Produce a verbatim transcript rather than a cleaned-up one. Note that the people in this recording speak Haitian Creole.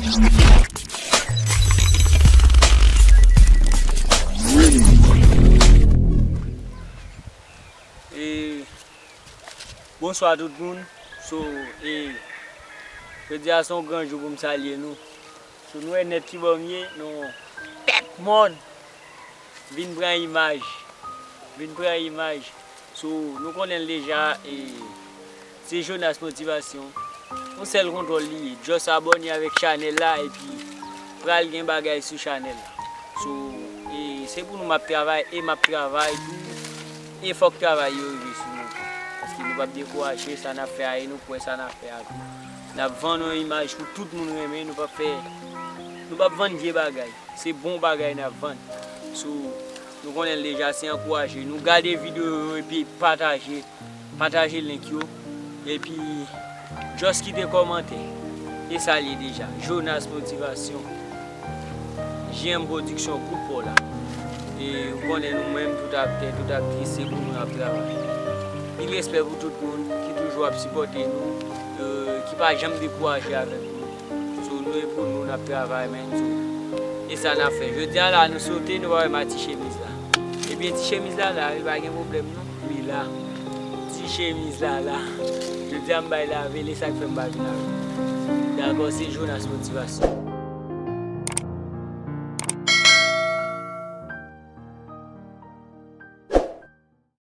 E, bonswa tout moun. So, e, jodi a se yon gran jou pou m salye nou. So, nou wè nèt ki bò m ye, nou tèt mòn. Vin pran imaj. Vin pran imaj. So, nou konnen l deja, e, se Jonas Motivasyon. Yon sèl kontwòl li ye. Just abòne avèk chanèl la epi pral gen bagay sou chanèl la. So, e, se pou nou m ap travay e m ap travay tou. E fòk travay yo rive sou nou. Paske nou p ap dekouraje, sa n ap fè a e nou kwè sa n ap fè a tou. N ap vann yon imaj pou tout moun renmen, nou p ap fè, nou p ap vann vye bagay. Se bon bagay n ap vann. So, nou konnen l deja, se ankouraje. Nou gade videyo yo epi pataje, pataje link yo. Epi, just kite kòmantè. E sa l ye deja. Jonas Motivasyon. J M Production, kout pa w la. E ou konnen nou menm, tout aktè, tout aktris, se pou nou n ap travay. Anpil respè pou tout moun ki toujou ap sipòte nou, e, ki pa janm dekouraje avèk nou. So, nou e pou nou, n ap travay, men, so, e sa n ap fè. Jodi a la, nou sote, nou pa wè m a ti chemiz la. Ebyen, ti chemiz la la, li pa gen pwoblèm, non. Li la. Ti chemiz la la. Jodi a, m bay lave l, e sa k fè m pa vin avè l. Dakò, se Jonas Motivasyon.